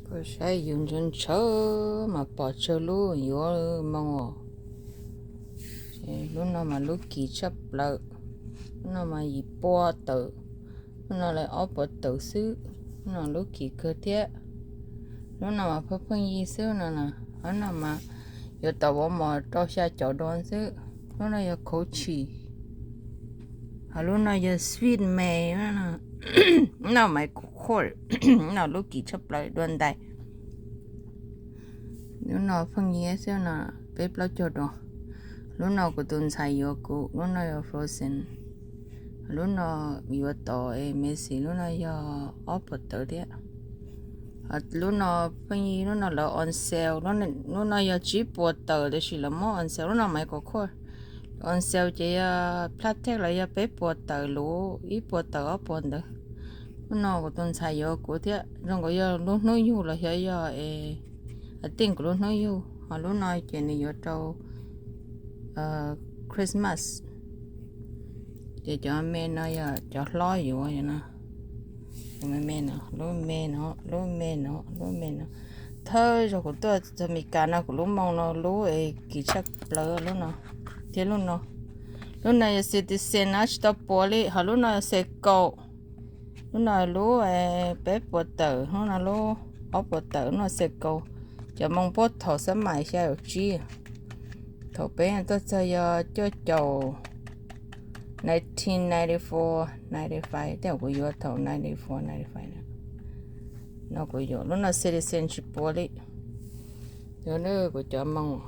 Saib yus ntshaw ntshaw mas pom tsawg lub yuav moo os. Lub no mas lub kim tshaj plaws. Lub no mas yim pua tawm. Lub no li ob puas tawm xwb. Lub no lub kim kawg thiab. Lub no mas pheej pheej yig xwb no na. Lub no mas yuav tau ua mos rau xya caum dua xwb. Lub no yog Coach. Ho lub no yog Sweet May. Lub no mas Coach. Lub no lub kim tshaj plaws dua ntais. Lub no pheej yig xwb no, peb plaub caug dua. Lub no kuv tus ntxhais yuav kuv, lub no yog Frozen. Lub no yuav tau es Macy, lub no yog ob puas tawm thiab. Lub no pheej yig, lub no lawv on sale, lub no yog tsib puas tawm tab sis lawv muab on sale, lub no mas Coach. On sale ces yog Playtex los yog peb puas tawm luv, ib puas tawm ob puas ntawd. Lub no kuv tus ntxhais yuav kuv thiab, zoo nkaus yog lub hnub yug los xyov yog es, a tij kuv lub hnub yug, ho lub no ces nws yuav rau Christmas. Ces cov me no yog cov hlob yuav no. Me me no, lub me no, lub me no, lub me no. Thawj zaug kuv tuaj txog Meskas no kuv lub moo no lub es kim tshaj plaws lub no thiab lub no. Lub no yog Citizen no tsis tau puas li, ho lub no yog Seiko. Lub no lub peb puas tawm, lub no lub ob puas tawm, lub no Seiko. Cov moo puag thaum xab mais xya caum tsib. Thaum peb tuaj txog yog cuaj caum, nineteen ninety four, ninety five, tej zaum kuv yuav thaum ninety four, ninety five no. Kuv yuav lub no Citizen tsis puas li. Yog kuv cov moo